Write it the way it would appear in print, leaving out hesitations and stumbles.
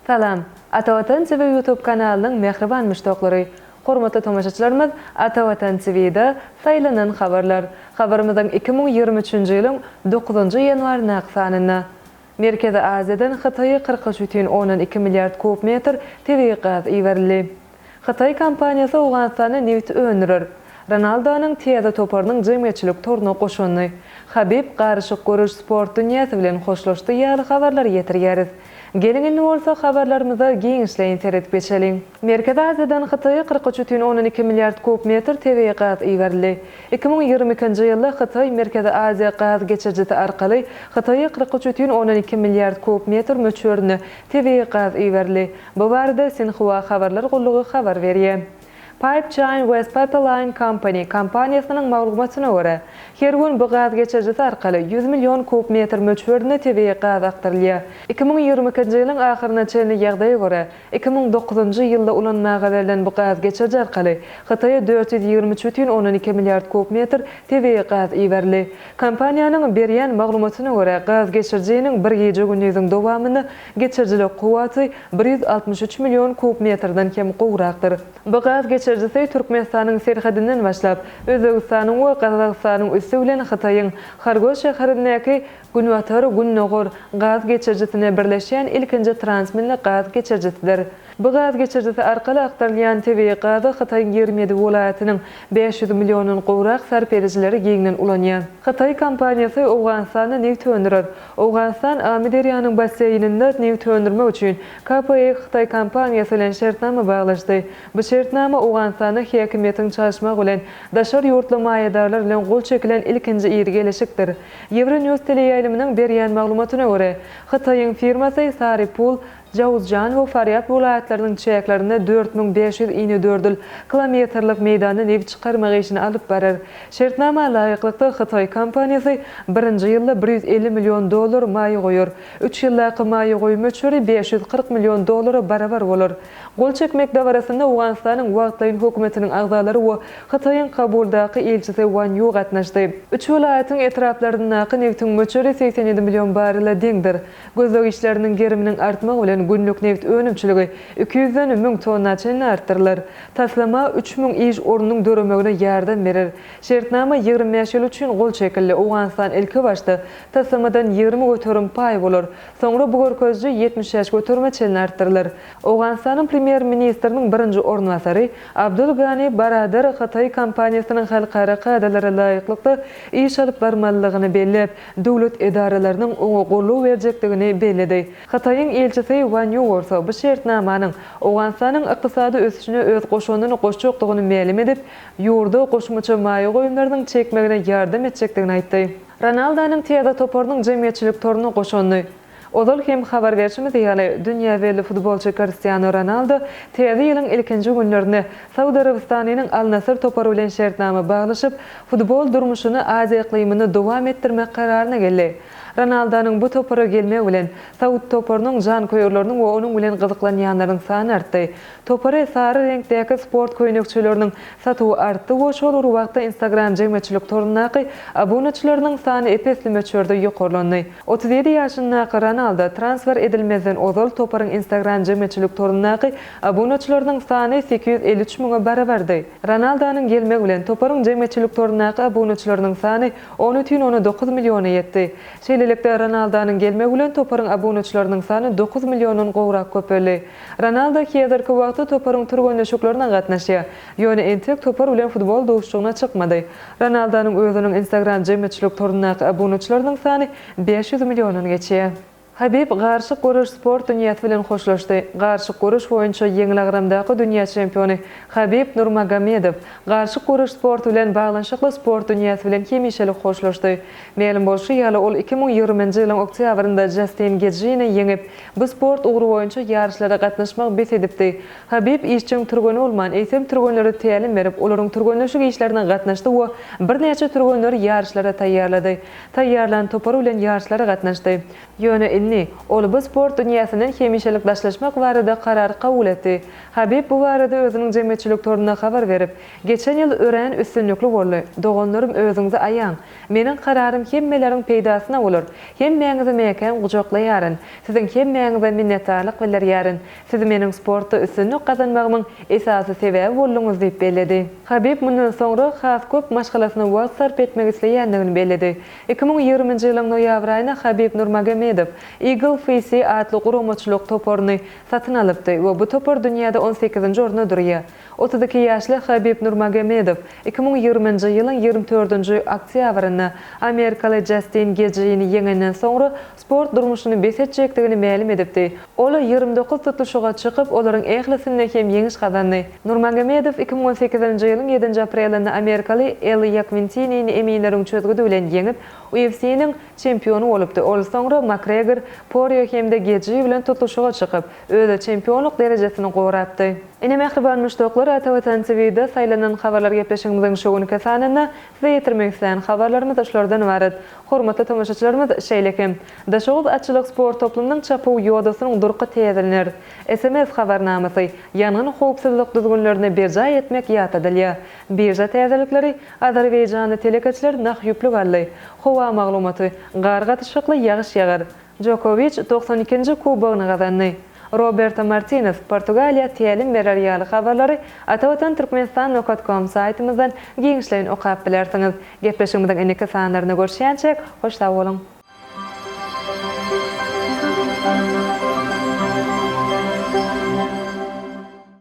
Salam, Atavatan TV YouTube kanalynyň mähriban muşdaklary! Hormatly tomaşaçylarymyz, Atavatan TV-da Saýlanan habarlar habarymyzyň 2023-nji ýylyň dokuzynjy ýanwaryndaky sanynda Merkezi Aziýadan Hytaýa 43,2 milliard kub metr tebigy gaz iberildi. Hytaý kompaniýasy Owganystanda nebit öndürer. Ronaldonyň täze toparynyň jemgyýetçilik toruna goşandy. Habib garyşyk göreş sport dünýäsi bilen hoşlaşdy ýaly habarlary ýetirýäris. Geliň indi bolsa habarlarymyza giňişleýin seredip geçeliň. Merkezi Aziýadan Hytaýa 43,2 milliard kub metr tebigy gaz iberildi. 2022-nji ýylda Hytaý Merkezi Aziýa gaz geçirijisi arkaly Hytaýa 43,2 milliard kub metr möçberinde tebigy gaz iberildi. Bu barada Sinhua habarlar gullugy habar berýär. Pipechain West Pipeline Company kompaniýasynyň maglumatyna görä, her gün bu gaz geçirijisi arkaly 100 million kub metr möçberinde tebigy gaz akdyrylýar. 2022-nji ýylyň ahyryna çenli ýagdaýa görä, 2009-njy ýylda ulanmaga berlen bu gaz geçiriji arkaly Hytaýa 423,2 milliard kub metr tebigy gaz iberildi. Kompaniýanyň berýän maglumatyna görä, gaz geçirijiniň bir gije-gündiziň dowamynda Geçirijilik kuwwaty 163 million kub metrden hem gowrakdyr. Bu gaz geçirijisi Türkmenistanyň serhedinden başlap, Özbegistanyň we Gazagystanyň üsti bilen Hytaýyň Horgos şäherindäki Günbatar, Gündogar gaz geçirijisine birleşýän ilkinji transmilli gaz geçirijisidir. Bu gaz geçirijisi arkaly akdyrylýan tebigy gazy Hytaýyň 27 welaýatynyň 500 milliondan gowrak sarp edijileri giňden ulanýar. Hytaý kompaniýasy Owganystanda nebit öndürer. Owganystan Amyderýanyň basseýninde nebit öndürmek üçin KPE hytaý kompaniýasy bilen şertnama baglaşdy. Bu şertnama Owganystanda häkimiýetiň çalyşmagy bilen daşary ýurtly maýadarlar bilen gol çekilen ilkinji iri geleşikdir. Euronews teleýaýlymynyň berýän maglumatyna görä, Hytaýyň firmasy Saripul Jawzjan we Farýab welaýatlarynyň çäklerinde 4500 inedördül kilometrlik meýdanda nebit çykarmak işini alyp barar. Şertnama laýyklykda, hytaý kompaniýasy birinji ýylda 150 million dollar maýa goýar. Üç ýyldaky maýa goýum möçberi 540 million dollara barabar bolar. Gol çekmek dabarasynda Owganystanyň wagtlaýyn hökümetiniň agzalary we Hytaýyň Kabuldaky ilçisi Wan Ýu gatnaşdy. Üç welaýatyň etraplaryndaky nebitiň möçberi 87 million barrele deňdir. Gözleg işleriniň geriminiň artmagy bilen günlük nebit önümçiligi iki ýüzden 1000 tonna çenli artdyrylar. Taslama 3000 iş ornunyň döremegine ýardam berer. Şertnama 25 ýyl üçin gol çekildi. Owganystan ilkibaşda taslamadan 20% paý bolar. Soňra bu görkeziji 75 göterime çenli artdyrylar. Owganystanyň premýer-ministriniň birinji orunbasary Abdul Gani Baradar hytaý kompaniýasynyň halkara kadalara laýyklykda iş alyp barmalydygyny belläp, döwlet edaralarynyň oňa goldaw berjekdigini belledi. Hytaýyň ilçisi Wan Ýu bolsa bu şertnamanyň Owganystanyň ykdysady ösüşine öz goşandyny goşjakdygyny mälim edip, ýurda goşmaça maýa goýumlarynyň çekmegine ýardam etjekdigini aýtdy. Ronaldonyň täze toparynyň jemgyýetçilik toruna goşandy. Ozal hem habar berşimiz ýaly, dünýä belli futbolçy Kristiano Ronaldo täze ýylyň ilkinji günlerinde Saud Arabystanynyň Al-Nasr topary bilen şertnama baglaşyp, futbol durmuşyny Aziýa yklymynda dowam etdirmek kararyna geldi. Ronaldonyň bu topara gelmegi bilen, saud toparynyň janköýerleriniň we onuň bilen gyzyklanýanlaryň sany artdy. Topary sary reňkdäki sport köýnekçeleriniň satuwy artdy we şol bir wagtda Instagram jemgyýetçilik torundaky abunaçylarynyň sany ep-esli möçberde ýokarlandy. 37 ýaşyndaky Ronaldo transfer edilmezden ozal toparyň Instagram jemgyýetçilik torundaky abunaçylarynyň sany 853 müňe barabardy. Ronaldonyň gelmegi bilen toparyň jemgyýetçilik torundaky abunaçylarynyň sany 10,9 milliona ýetdi. Şeýlelikde, Ronaldonyň gelmegi bilen toparyň abunaçylarynyň sany 9 milliondan gowrak köpeldi. Ronaldo häzirki wagtda toparyň türgenleşiklerine gatnaşýar. Ýöne entek topar bilen futbol duşuşygyna çykmady. Ronaldonyň özüniň Instagram jemgyýetçilik torundaky abunaçylarynyň sany 500 milliondan geçýär. Habib garyşyk göreş sport dünýäsi bilen hoşlaşdy. Garyşyk göreş boýunça ýeňil agramdaky dünýä çempiony Habib Nurmagomedow garyşyk göreş sporty bilen baglanyşykly sport dünýäsi bilen hemişelik hoşlaşdy. Mälim bolşy ýaly, ol 2020-nji ýylyň oktýabrynda Jastin Gejini ýeňip, bu sport ugry boýunça ýaryşlara gatnaşmagy bes edipdi. Habib işjeň türgen bolman, eýsem türgenlere tälim berip, olaryň türgenleşik işlerine gatnaşdy we birnäçe türgenleri ýaryşlara taýýarlady. Taýýarlan topary bilen ýaryşlara gatnaşdy. Ýöne indi. indi ol bu sport dünýäsinden hemişelik daşlaşmak barada karar kabul etdi. Habib bu barada özüniň jemgyýetçilik torunda habar berip, Geçen ýyl örän üstünlikli boldy. Doganlarym özüňizi aýaň. Meniň kararym hemmeleriň peýdasyna bolar. Hemmäňizi mäkäm gujaklaýaryn. Siziň hemmäňize minnetdarlyk bildirýärin. Siz meniň sportda üstünlik gazanmagymyň esasy sebäbi bolduňyz diýip belledi. Habib mundan soňra has köp maşgalasyna wagt sarp etmek isleýändigini belledi. 2020-nji ýylyň noýabr aýynda Habib Nurmagomedow Eagle FC atly guramaçylyk toparyny satyn alypdy we bu topar dünýäde on sekizinji orunda durýar. 32 ýaşly Habib Nurmagomedow 2020-nji ýylyň 24-nji oktýabrynda amerikaly Jastin Gejini ýeňenden soňra sport durmuşyny bes etjekdigini mälim edipdi. Ol 29 tutluşyga çykyp, olaryň ählisinde hem ýeňiş gazandy. Nurmagomedow 2018-nji ýylyň ýedinji aprelinde amerikaly Eli Ýakwintinini eminleriň çözgüdi bilen ýeňip, UFC-niň çempiony bolupdy. Ol soňra Makgregor, Porýe hem-de Geji bilen tutluşyga çykyp, öz çempionlyk derejesini gorapdy. Ine mähriban muşdaklar Atavatan TV-de saýlanan habarlar gepleşigimiziň şu günki sanynda size ýetirmek islän habarlarymyz şulardan ybarat. Hormatly tomaşaçylarymyz şeýle hem Daşoguz atçylyk sport toplumynyň çapuw ýodasynyň durky täzelener. Sms habarnamasy, ýangyn howpsuzlyk düzgünlerini berjaý etmek ýatladylýar. Birža täzelikleri, Azerbaýjanly telekeçiler nah ýüplük aldy. Howa maglumaty, gar gatyşykly ýagyş ýagar. Jokowiç 92 nji kubogyny gazandy. Roberto Martines Portugaliýa tälim berer ýaly habarlary Atavatan Türkmenistan nokat kom saýtymyzdan giňişleýin okap bilersiňiz. Gepleşigimiziň indiki sanlarynda görüşýänçäk, hoş sag boluň!